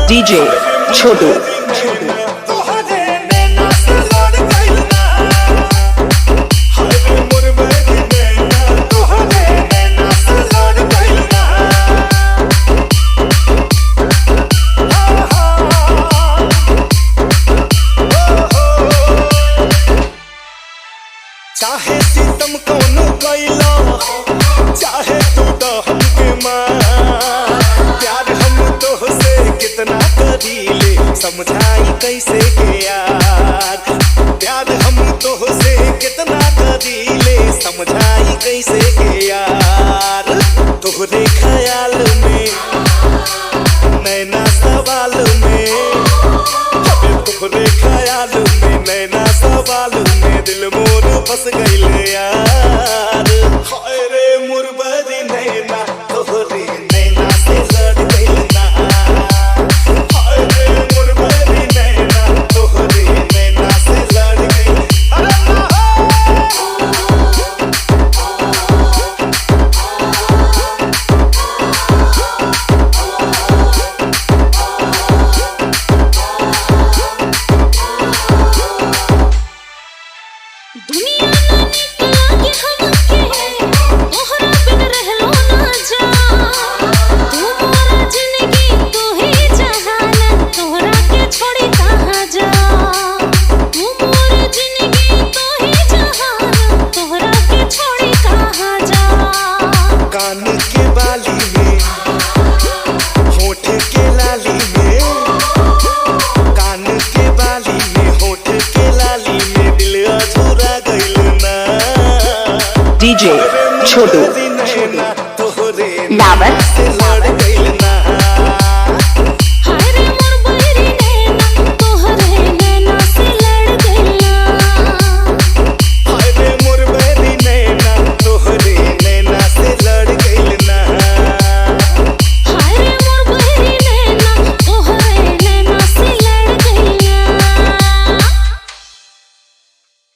DJ Chhotu. चाहे सितम कोनो कैला, चाहे तू तो हमके मार, प्यार हम तोहसे कितना करीले समझाई कैसे के यार, प्यार हम तोहसे कितना करीले समझाई कैसे के यार, तोहरे ख्याल में नैना सवाल में, तोहरे ख्याल में नैना सवाल में दिल मोर फंस गइल यार, हाय रे मुरबरी नैना तोहरे नैना से लड़ गइल ना, हाय रे मुरबरी नैना तोहरे नैना से लड़ गइल। अरे ना। दुनिया ना निकला के हमके तोहरा बिन रहलो ना जा, तू मोरा जिंदगी तू ही जहान तोहरा के छोड़ी कहाँ जा, तू मोरा जिंदगी तू ही जहान तोहरा के छोड़ी कहाँ जा। कान के बाली में होठ के लाली में, कान के बाली में होठ के लाली में दिल अधूरा गइल ना, DJ Chhotu. तोहरे लावर। से